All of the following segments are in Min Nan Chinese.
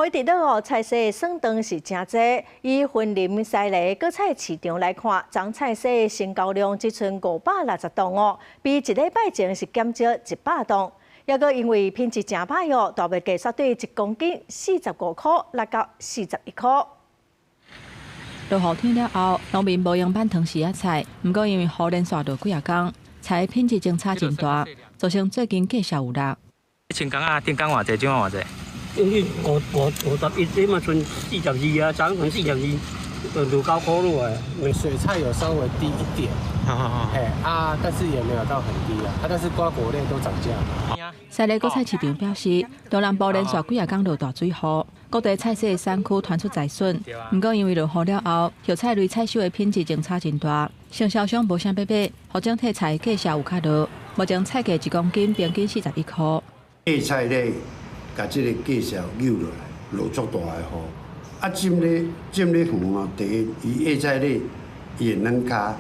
雨一直落哦，菜市損當是誠濟。以雲林西螺果菜市場來看，昨菜市成交量只賰560棟哦，比一禮拜前是減少100棟。抑閣因為品質誠歹哦，大麥價煞對1公斤45箍落到41箍。落雨天了後，農民無閒挽糖絲仔菜，毋過因為雨連續落幾仔工，菜品質相差真大，造成最近價數有落。千工啊，頂工偌濟，這擺偌濟？五五51，這馬賰42啊，昨賰42，69箍落來。水菜有稍微低一點，嘿啊，但是也沒有到很低啊，啊，但是瓜果類都漲價。西螺果菜市場表示，中南部連續幾仔工落大水雨，各地菜市產區傳出災損。毋過因為落雨了後，葉菜類採收的品質相差真大，承銷商無啥欲買，予整體菜價數有較落。目前菜價1公斤平均41箍。葉菜咧，共這個價數扭落來，落足大的雨。啊，浸咧浸咧園哦，第一，伊葉菜咧，伊會軟跤，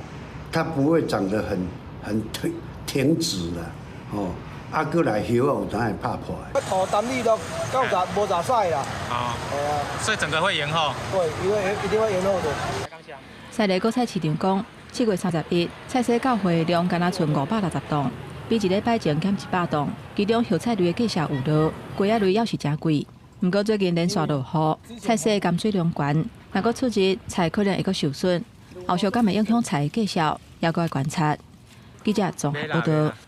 它不會長得很挺挺直啦，吼。啊，閣來葉仔有當會拍破。土耽雨都九十無咋曬啦。哦。係啊。所以整個會延後。對，因為一定會延後的。西螺果菜市場講，7月31，菜市到貨量干焦賰560棟，比一禮拜前減100棟。其中葉菜類的價數有落，瓜仔類猶是誠貴。毋過最近連續落雨，菜市含水量懸，若閣出日菜可能會閣受損，後續敢會影響菜價數，猶閣愛觀察。記者綜合報導。